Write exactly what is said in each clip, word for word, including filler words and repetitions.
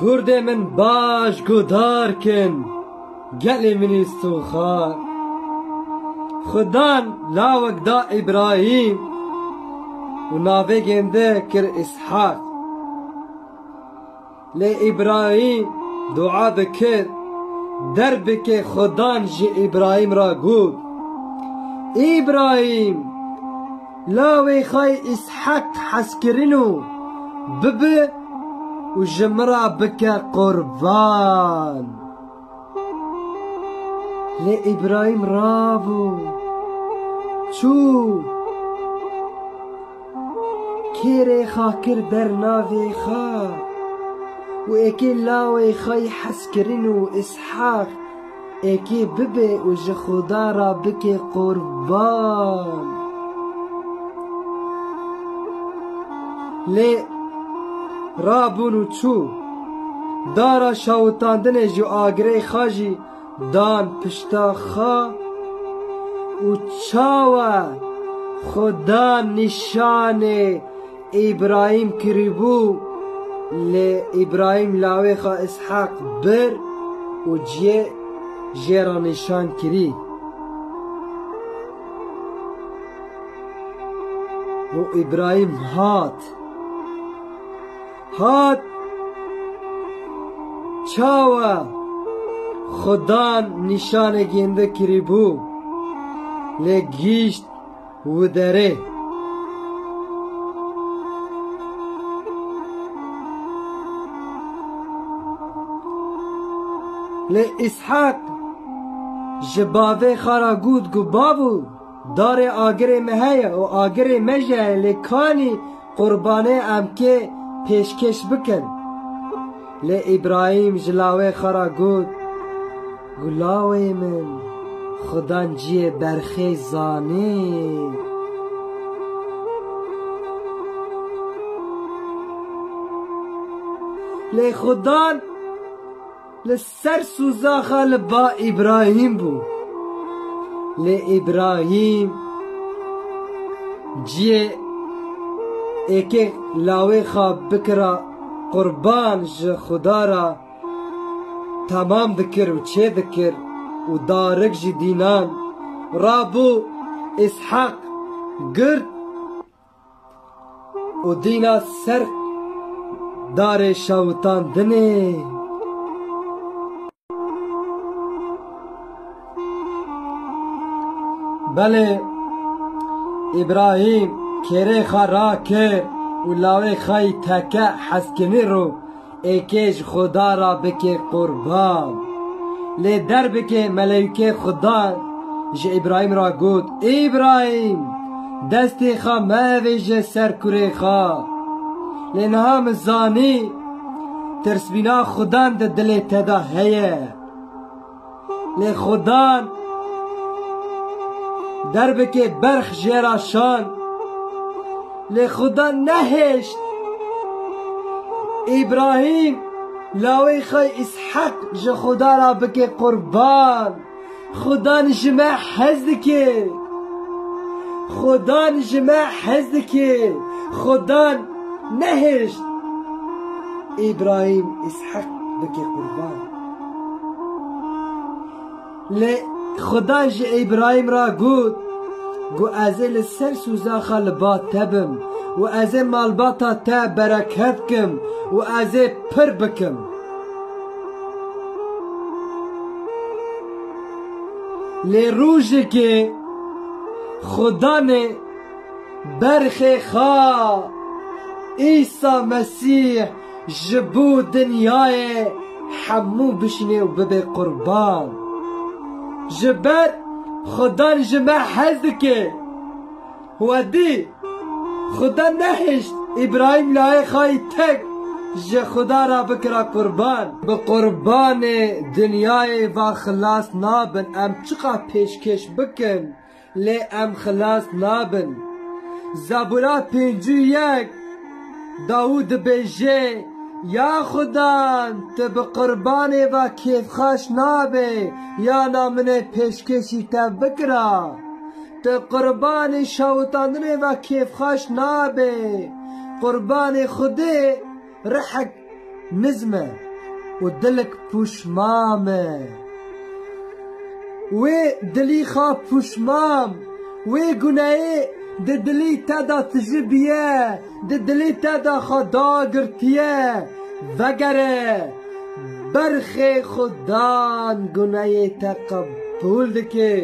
Kurdê min baş guhdar kin, gelê min îstixar. Xudan lawek da Îbrahîm û navê gêndê kir Îshaq. Lê Îbrahîm dua dikir, derbikê Xudan ji Îbrahîm re got, Îbrahîm, lawê xwe Îshaq hez kirin û bibi û ji min re bike qurban. Lê Îbrahîm rabû, çû, kêrê xwe kir ber navê xwe û êkê lawê xwe yî hez kirin û Îshaq êkê bibe û ji Xuda re bike qurban. Lê rabûn û çû, dara şawitandinê ji agirê xwe jî dan pişta xwe û çawa Xudan nîşanê Îbrahîm kiribû, lê Îbrahîm lawê xwe Îshaq bir û ciyê jê re nîşan kirî. Û Îbrahîm hat. Hat çawa Xudan nîşanê gênde kirîbû, lê gîşt û derê. Lê Îshaq ji bavê xwe re got, got, Bavo, darê agirê me heye û agirê me jî heye, lê kanî qurbanê em kê pêşkêş bikin? Lê Îbrahîm ji lawê xwe re got, Gulawê min, Xudan ciyê berxê zanê. Lê Xudan li ser sûza xwe li ba Îbrahîm bû. Lê Îbrahîm ciyê êkê lawê xwe bikira qurban ji Xuda re temam dikir û çê dikir û darik jî dînan rabû Îshaq girt û dîna ser darê şawitandinê. Belê, Îbrahîm kêrê xwe rakir û lawê xwe yî teke hezkinî rû êkê ji Xuda re bike qurban. Lê derbikê meleyûkê Xudan ji Îbrahîm re got, Îbrahîm, destê xwe meavêje ser kurê xwe. Lê niha min zanî, tirsbîna Xudan di dilê te de heye. Lê Xudan derbikê berx jê re şand. Lê Xudan nehişt Îbrahîm lawê xwe Îshak ji Xuda re bike qurban. Xudan ji me hez dike. Xudan ji me hez dike. Xudan nehişt Îbrahîm Îshak bike qurban. Lê Xudan ji Îbrahîm re got, got, Ez ê li ser sûza xwe li ba te bim û ez ê malbata te bereket kim û ez ê pir bikim. Lê rojekê Xudanê berxê xwe Îsa Mesîh ji bo dinyayê hemû bişîne û bibe qurban. Ji ber Xudan ji me hez dike. We dî, Xuda nehişt Îbrahîm layê xwe yî tek ji Xuda re bikira qurban. Bi qurbanê dinyayê ve xilas nabin, em çiqas pêşkêş bikin, lê em xilas nabin. Zebûra pêncî û yek, Dawûd dibêje, Ya Xudan, tu bi qurbanê ve kêfxweş nabê, yana min ê pêşkêşî te bikira. Tu qurbanê şewitandinê ve kêfxweş nabê. Qurbanê Xwedê rihek nizm e. û dilik pûşmam e. Wê dilî xwe pûşmam, wê guneyê di dilî te de tijibiye, di dilî te de xwe dagirtiye. Vegere, berxê Xudan guneyê te qebûl dike.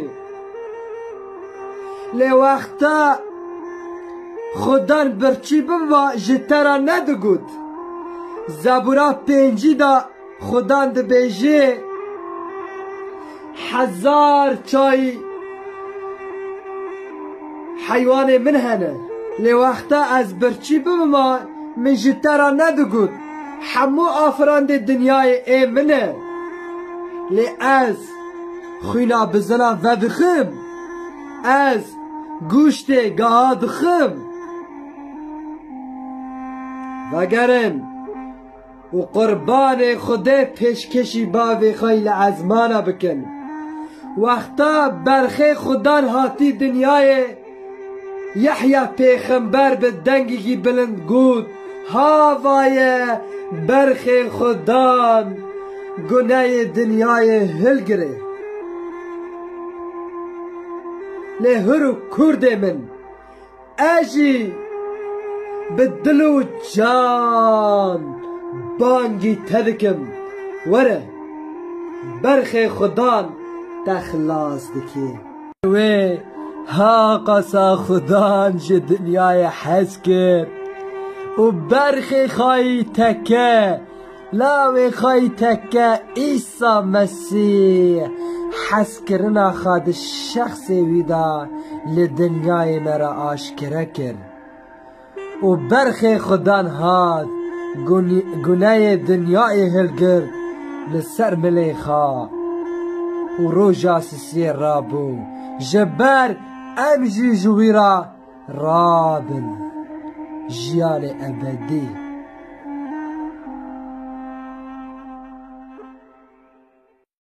Lê wexta Xudan birçî biba ji te re nedigot. Zebûra pêncî de Xudan dibêje, hezar çayî heywanê min hene. Lê wexta ez birçî bibima, min ji te re nedigot, hemû afirandê dinyayê ê min e. Lê ez xwîna bizina vedixim, ez gûştê geha dixim. Vegerin û qurbanê Xwedê pêşkêşî bavê xwe yî li ezmana bikin. Wexta berxê Xudan hatî dinyayê, Yehya pêxember bi dengekî bilind got, Hava ye, berxê Xudan guneyê dinyayê hilgire. Lê hûr û kurdê min, ez jî bi dil û can bangî te dikim. Were, berxê Xudan te xilas dike. Wê ha qasa Xudan ji dinyayê hez kir û berxê xayî teke, lawê xayî teke Îsa Mesîh hezkirina xwe di şexsê wî de li dinyayê me re aşkere kir. Û berxê Xudan hat, gun-, guneyê dinyayê hilgirt li ser milê xwe û roja sisiyê rabû, ji ber em jî ji wî re rabin jiyanê ebedî.